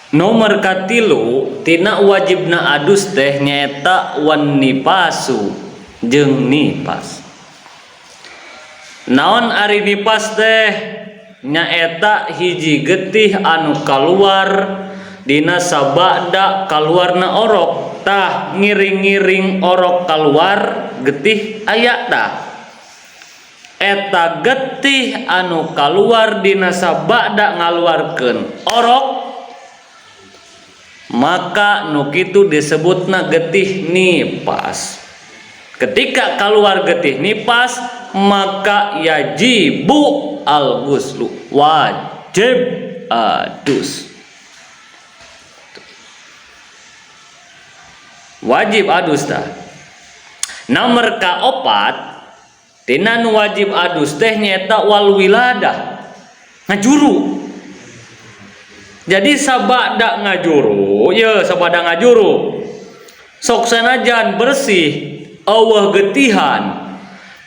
Nomor katilu tina wajibna adus teh nyaeta wan nipasu jeung nipas. Naon ari nipas teh? Nyaeta hiji getih anu kaluar dina sabada kaluarna orok. Tah ngiring-ngiring orok kaluar getih aya tah. Eta getih anu kaluar dina sabada ngaluarkeun orok, maka nu kitu disebutna getih nipas. Ketika keluar getih nipas, maka yajibu al-ghuslu, wajib adus. Wajib adus tah. Nomor kaopat tina nu wajib adus teh nyaeta wal wiladah, ngajuru. Jadi sabada ngajuru, ye sabada ngajuru sok sanajan bersih eueuh getihan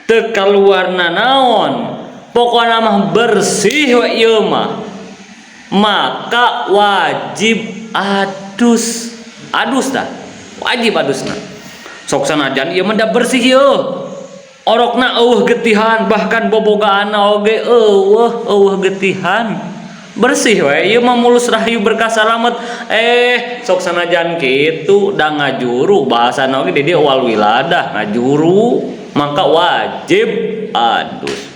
teu kaluarna naon, pokona mah bersih we ieu mah, maka wajib adus. Adus tah, wajib adusna. Sok sanajan ieu mah da bersih ieu, orokna eueuh getihan, bahkan bobogaanna oge eueuh eueuh getihan, bersih we ieu mah, mulus rahayu berkah salamet. Sok sanajan kitu da ngajuru, bahasana oge di dieu wal wiladah ngajuru, maka wajib adus.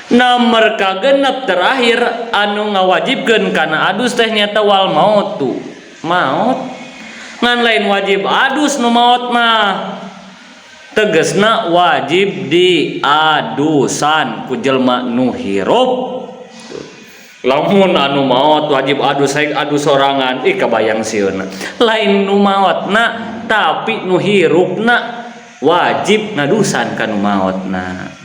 Nomor kagenep terakhir anu ngawajibkeun kana adus teh nyaeta wal mautu, maot. Ngan lain wajib adus nu maot mah, tegesna wajib diadusan ku jelema nu hirup. Lamun anu maot wajib adus, haik adus sorangan, ih kabayang sieuna. Lain nu maotna, tapi nu hirupna wajib ngadusan ka nu maotna.